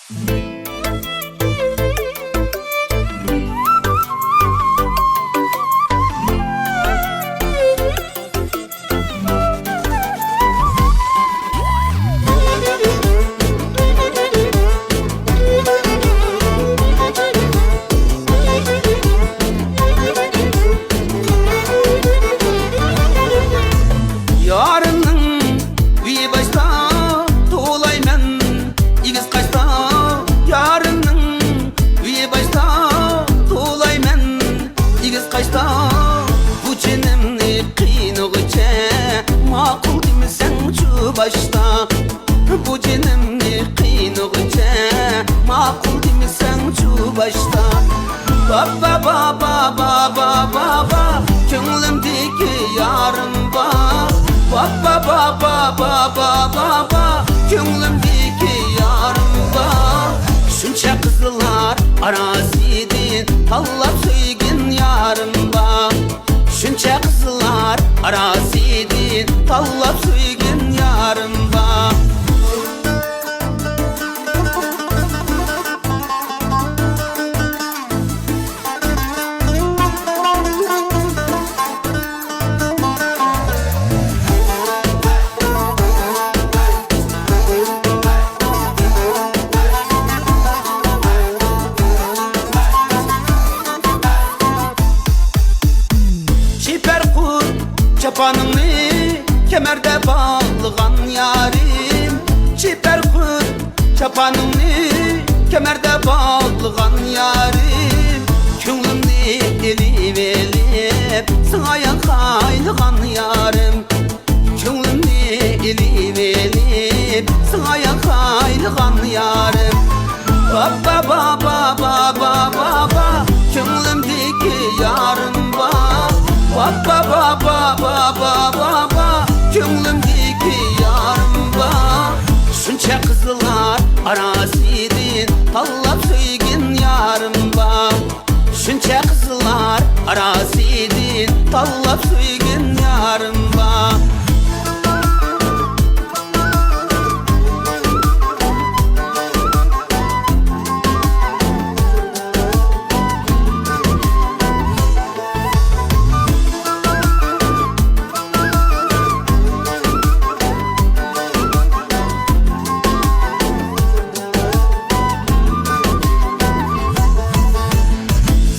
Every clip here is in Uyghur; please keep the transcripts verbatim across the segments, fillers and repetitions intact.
يارىمنىڭ ئۆيى باشتا، توۋلايمەن ئېگىز قاشتا. يارىمنىڭ ئۆيى باشتا، توۋلايمەن ئېگىز قاشتا. بۇ جېنىمنى قىينىغۇچە، ماقۇل دېمىسەڭچۇ باشتا. بۇ جېنىمنى قىينىغۇچە، ماقۇل دېمىسەڭچۇ باشتا. بابا، بابا، بابا، بابا، كۆڭلۈمدىكى يارىم بار. بابا، بابا، بابا، بابا، كۆڭلۈمدىكى يارىم بار. شۇنچە قىزلار ئاراسىدىن تاللاپ سۆيگەن يارىم بار. شۇنچە قىزلار ئاراسىدىن تاللاپ سۆيگەن يارىم بار. شىپەر قۇت چاپانىڭنى كەمەردە باغلىغان يارىم، شىپەر قۇت چاپانىڭنى كەمەردە باغلىغان يارىم، كۆڭلۈمنى ئېلىۋېلىپ ساڭا ياقايلىغان يارىم. كۆڭلۈمنى ئېلىۋېلىپ ساڭا ياقايلىغان يارىم. بابا، بابا، بابا، بابا، كۆڭلۈمدىكى يارىم بار. بابا، بابا، بابا، بابا، كۆڭلۈمدىكى يارىم بار. شۇنچە قىزلار ئاراسىدىن تاللاپ سۆيگەن يارىم بار. شۇنچە قىزلار ئاراسىدىن تاللاپ سۆيگەن يارىم بار.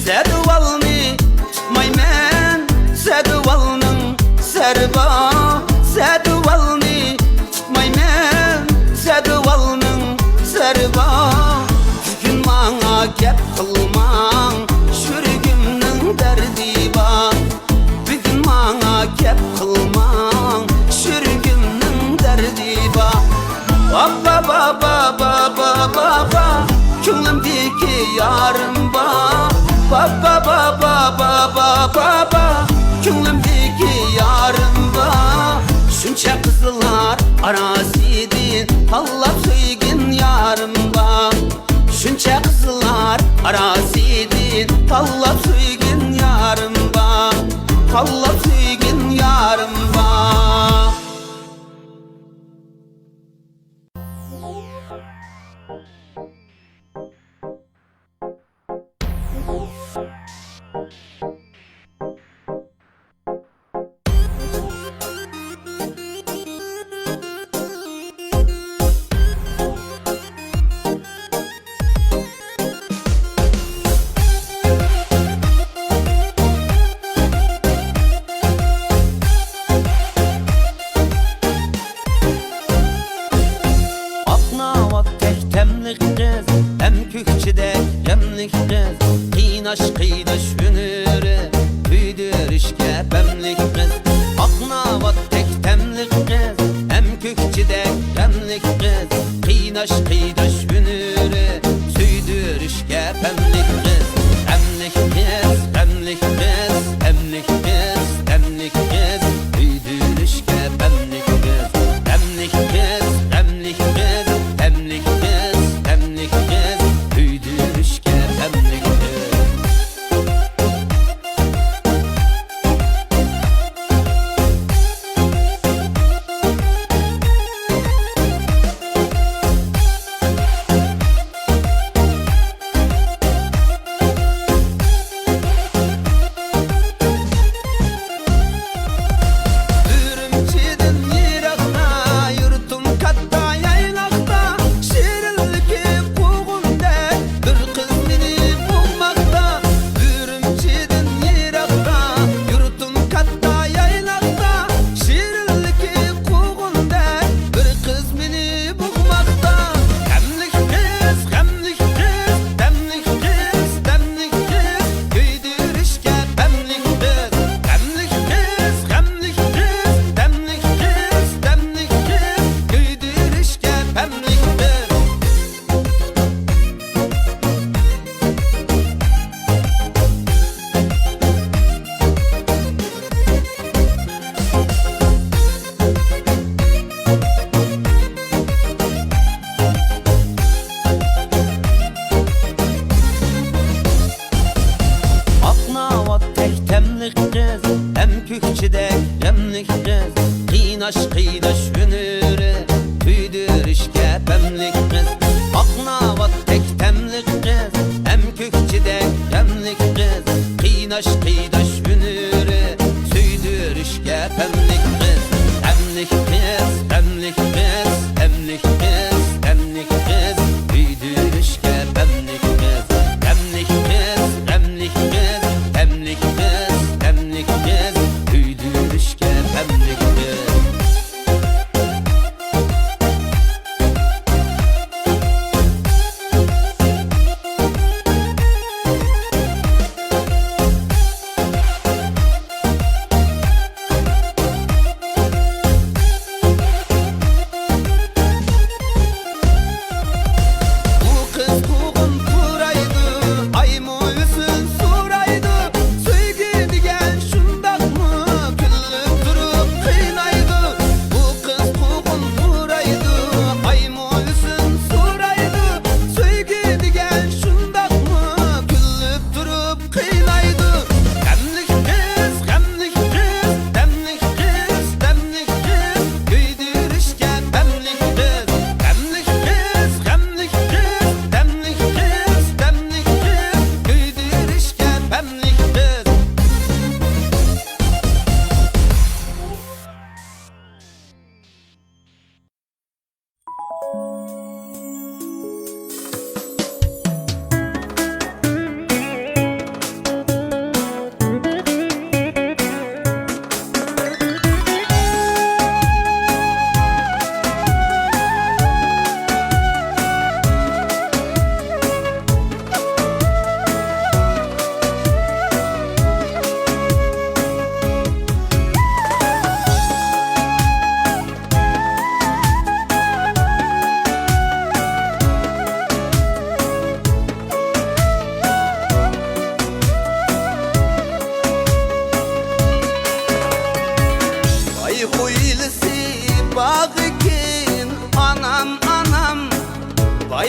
سەدىۋالنى تۇتمايمەن، سەدىۋالنىڭ سەرى بار. سەدىۋالنى تۇتمايمەن، سەدىۋالنىڭ سەرى بار. بۈگۈن ماڭا گەپ قىلماڭ، يۈرىكىمنىڭ دەردى بار. بۈگۈن ماڭا گەپ قىلماڭ، يۈرىكىمنىڭ دەردى بار. بابا، بابا، بابا، بابا، كۆڭلۈمدىكى يارىم بار. بابا، بابا، بابا، بابا، كۆڭلۈمدىكى يارىم بار. شۇنچە قىزلار ئاراسىدىن تاللاپ سۆيگەن يارىم بار. شۇنچە قىزلار ئاراسىدىن تاللاپ سۆيگەن يارىم بار، تاللاپ سۆيگەن يارىم بار. ئاق ناۋات تەك تەملىك قىز، ھەم كۆكچىدەك غەملىك قىز، قىيناش قىيداش ھۈنىرى، كۆيدۈرۈشكە پەملىك قىز. ئاق ناۋاتتەك تەملىك قىز، ھەم كۆكچىدەك غەملىك قىز، قىيناش قىيداش ھۈنىرى، سۆيدۈرۈشكە پەملىك قىز. غەملىك قىز، غەملىك قىز، غەملىك قىز، غەملىك قىز، سۆيدۈرۈشكە پەملىك قىز. غەملىك قىز، غەملىك قىز، غەملىك قىز، غەملىك قىز، سۆيدۈرۈشكە پەملىك قىز.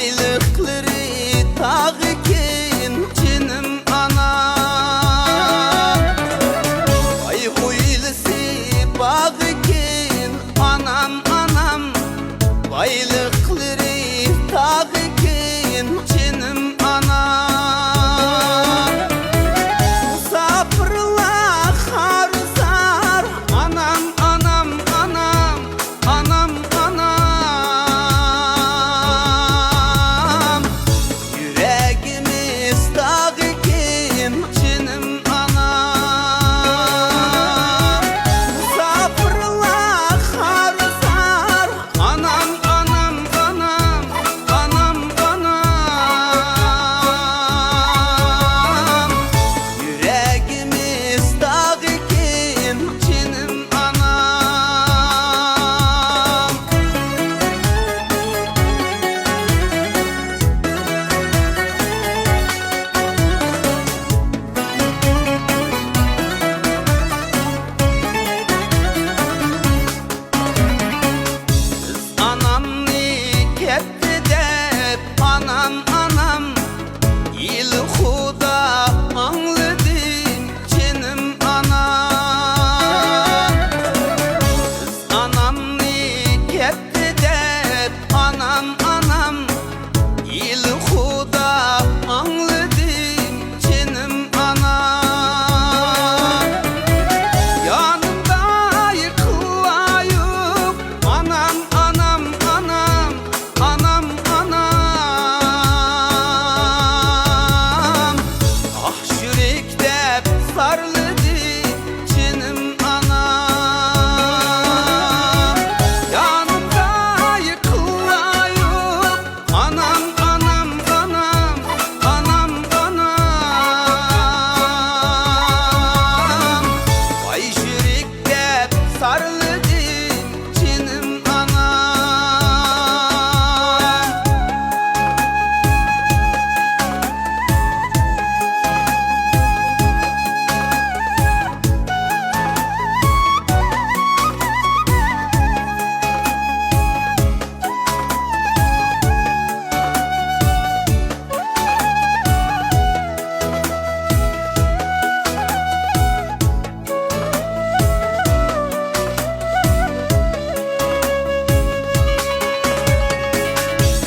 بايلىقلىرى تاغ ئىكەن جېنىم ئانا، باي ھويلىسى باغ ئىكەن ئانام، ئانام، بايلىقلىرى تاغ ئىكەن جېنىم ئانا. مۇساپىرلار خار-زار، ئانام، ئانام، ئانام، ئانام، ئانام. يۈرەكىمىز داغ ئىكەن جېنىم ئانام. مۇساپىرلار خار-زار، ئانام، ئانام، ئانام، ئانام، ئانام. يۈرەكىمىز داغ ئىكەن جېنىم ئانام. بىز ئانامنى كەتتى دەپ، ئانام، ئانام، ئېلى خۇدا ئاڭلىدىم جېنىم ئانا. بىز ئانامنى كەتتى دەپ، ئانام، ئانام، ئېلى خۇدا ئاڭلىدىم جېنىم ئانا. يانىمدا يىقىلايۇق، ئانام، ئانام، ئانام، ئانام، ئانام. ئاھ، يۈرەك دەپ زارلىدى جېنىم ئانام. يانىمدا يىقىلايۇق، ئانام، ئانام، ئانام، ئانام، ئانام. ۋاي يۈرەك دەپ زارلىدى جېنىم ئانام.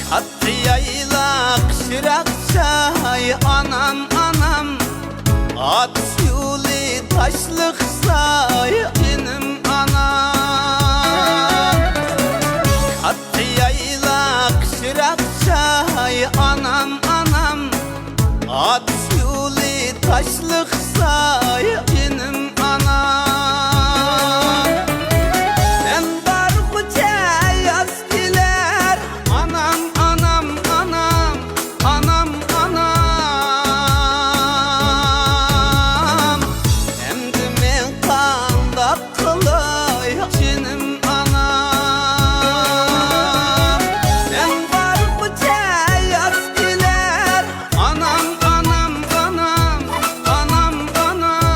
كاتتا يايلاق شىراقچاي، ئانام، ئانام، ئاتۇش يولى تاشلىق ساي، جېنىم ئانام. كاتتا يايلاق شىراقچاي، ئانام، ئانام، ئاتۇش يولى تاشلىق ساي، جېنىم ئانام. مەن بارغۇچە ياز كېلەر، ئانام، ئانام، ئانام، ئانام، ئانام. ئەمدى مەن قانداق قىلاي، جېنىم ئانام؟ مەن بارغۇچە ياز كېلەر، ئانام، ئانام، ئانام، ئانام، ئانام.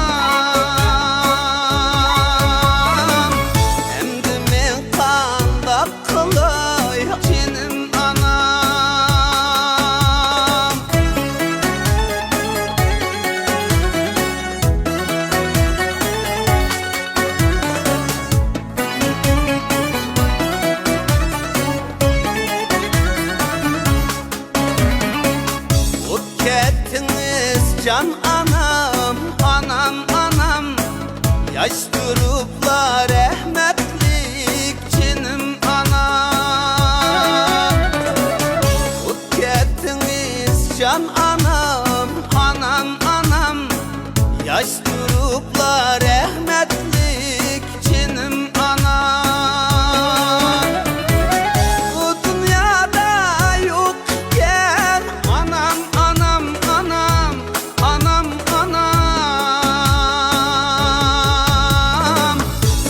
ئەمدى مەن قانداق قىلاي، جېنىم ئانام؟ ئۇنتۇپ كەتتىڭىز جان ئانام، ئانام، ئانام. ياش تۇرۇپلا رەھمەتلىك جېنىم ئانام. ئۇنتۇپ كەتتىڭىز جان ئانام، ئانام، ئانام. ياش تۇرۇپلا رەھمەتلىك جېنىم ئانام. بۇ دۇنيادا يوق ئىكەن ئانام، ئانام، ئانام، ئانام، ئانام.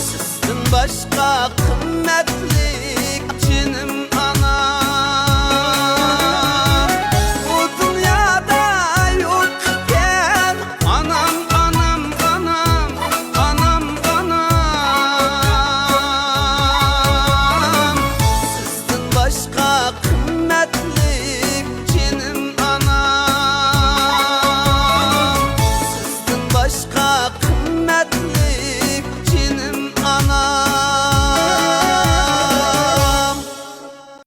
سىزدىن باشقا قىممەتلىك